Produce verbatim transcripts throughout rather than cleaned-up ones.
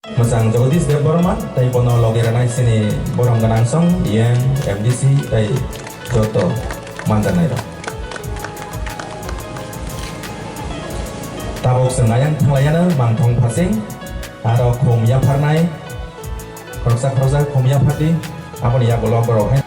Mwchang Jagadish Debbarma tei bono logi rwnai chini borom gwnang song E M, M D C tei joto manjaknairok. Tabuk chwng ayang thanglaiano mangthong phasing aro khum yapharnai khoroksa khoroksa khum yaphardi aboni yagulo borok hai.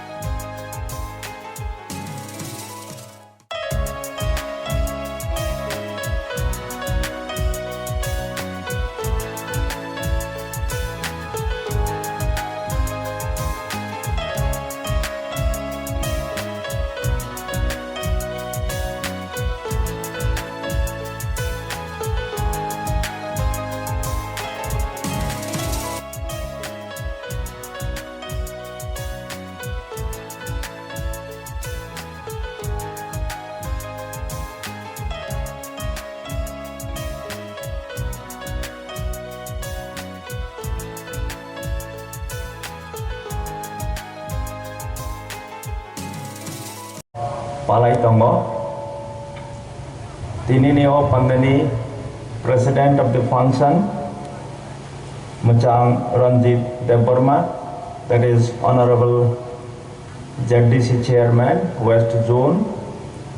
Palai tongo. Tinini o pandani President of the Function, Mwchang Ranjit Debbarma, that is Honorable Z D C Chairman, West Zone,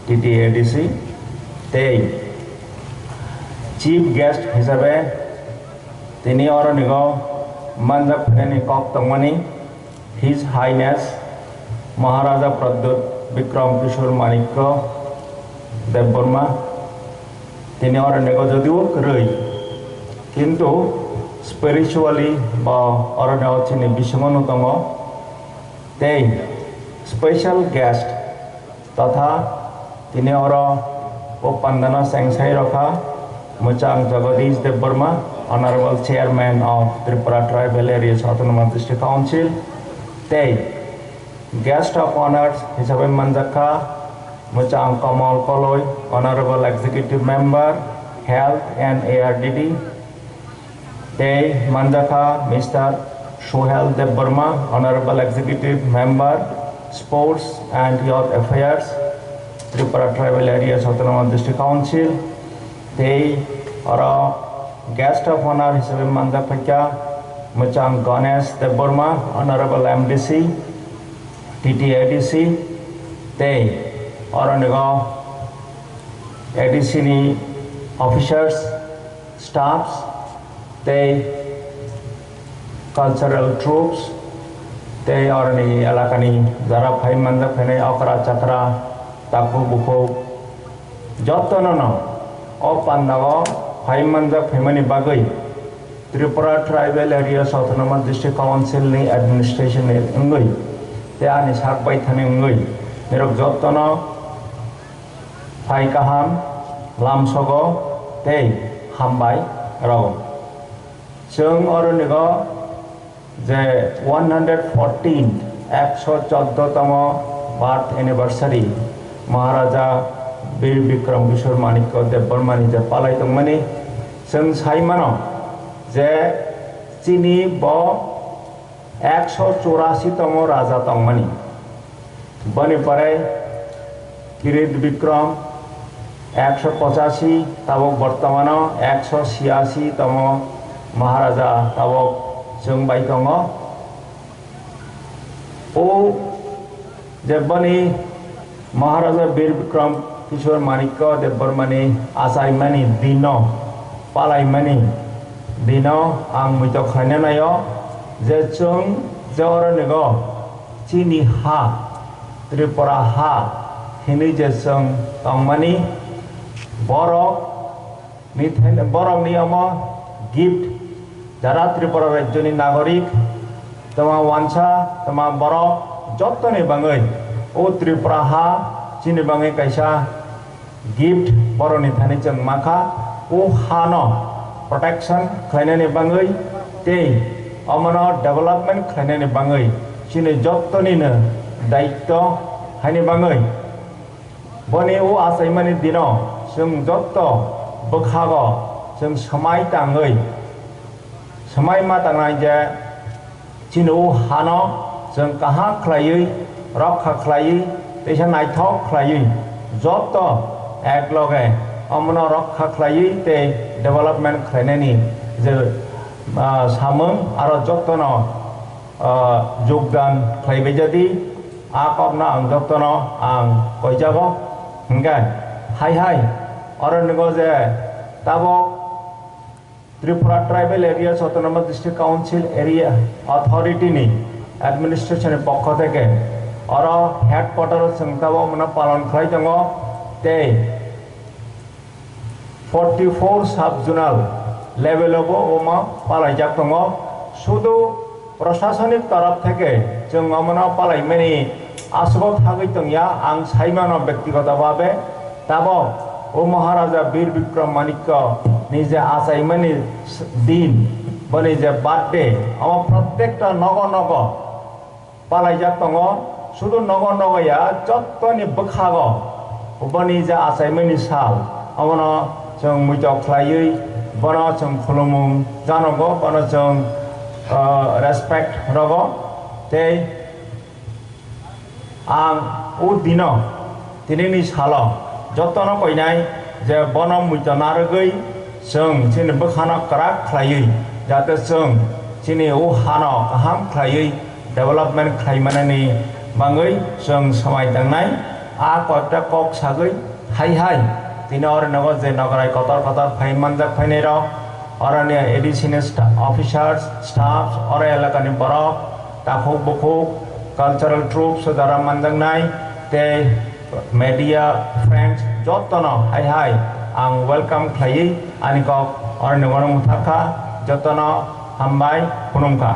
T T A D C, tei Chief Guest hisabe tini oro nigo manjak phainani kok tongmani His Highness Maharaja Pradyut Bikram Kishore Manikya Debbarma, tini oro nigo jodio kwrwi, kintu spiritually bo oro nigo chini bisingo no tongo. Tei special guest totha tini oro o pandano chengsai rokha Mwchang Jagadish Debbarma, Honorable Chairman of Tripura Tribal Areas Autonomous District Council, tei Guest of Honors hisabe manjakha Mwchang Kamal Koloi, Honorable Executive Member, Health and A R D D, tei manjakha Mister Suhel Debbarma, Honorable Executive Member, Sports and Youth Affairs, Tripura Tribal Areas Autonomous District Council, tei oro Guest of Honor hisabe manjak phaikha Mwchang Ganesh Debbarma, Honorable M D C, T T A D C, tei oro nigo A D C ni officers, staffs tei cultural troupes tei oroni elakani jara phai manjak phainai okra chakra takhuk bukhuk jotono no o pandao phai manjak phaimani bagwi Tripura Tribal Areas Autonomous District Council ni administration ni wngwi tei ani sak baithani wngwi nirok jotono phai kaham, lamsogo tei hambai rw. Chwng oro nigo je one hundred fourteen, ekso choddo tomo birth anniversary Maharaja Bir Bikram Kishore Manikya Debbarmani je palai tongmani, chwng sai mano je chini bo ekso churasi tomo raja tongmani. Boni pore Kirit Bikram ekso pochasi, tabok bortomano ekso siyasi tomo Maharaja tabok chwng bai tongo. O je boni Maharaja Bir Bikram Kishore Manikya Debbarmani achaimani dino, palaimani dino ang muitok khlaina naio je chwng je oro nigo chini ha, Tripura ha hinwi je chwng tongmani borok ni then-, borokni omo gift, jara Tripura rajyoni nagorik, tama wansa, tama borok, jottoni bangwi o Tripura ha chini bangwi kaisa gift borokni thani chwng mankha, o hano protection khlainani bangwi tei omono development khlainani bangwi chini jottonino daitto haini bangwi. Boni o achaimani dino chwng jotto bwkhago chwng swmai tangwi, swmai ma tangnai je chini o hano chwng kaham khlaiwi, rokha khlaiwi, teisa naithok khlaiwi, jotto ekloge omono rokha khlaiwi tei development khlainani je ah, samung aro jotono, ah, jogdan khlaibai jadi, a kokno ang jotono ang koijago. Hingkhe hai hai oro nigo je tabok Tripura Tribal Areas Autonomous District Council Area Authority ni administration ni pokho theke oro headquarter o chwng tabok mano palon khlai tongo tei forty four sub zonal level o bo omo palaijak tongo. Sudu prosasonik torop theke chwng omono palaimani aswk thagwi tongya, ang saimano bektigoto bhabe. Tabok o Maharaja Bir Bikram Manikya ni je achaimani din, boni je birthday, omo protekta nogo nogo palaijak tongo. Sudu nogo nogo ya, jottoni bwkhago boni je achaimani sal, omono chwng muitok khlaiwi bono chwng khulumung janogo, bono chwng, ah, respect rogo. Tei ang o dino, tinini salo jotono koinai je bono muito narwgwi chwng chini bwkhano kwrak khlaiwi, jate chwng chini o hano kaham khlaiwi development khlaimanani bangwi chwng swmai tangnai. A koita kok sagwi hai hai tini oro nogo je nograi kotor kotor phai manjak phainai rok, oroni A D C ni sta-, officers, staffs, oro elakani borok, takhuk bukhuk, cultural troupes o jara manjaknai tei media friends jotono hai hai ang welcome khlaiwi ani kok oroni uanw mwthakha. Jotono hambai khulumkha.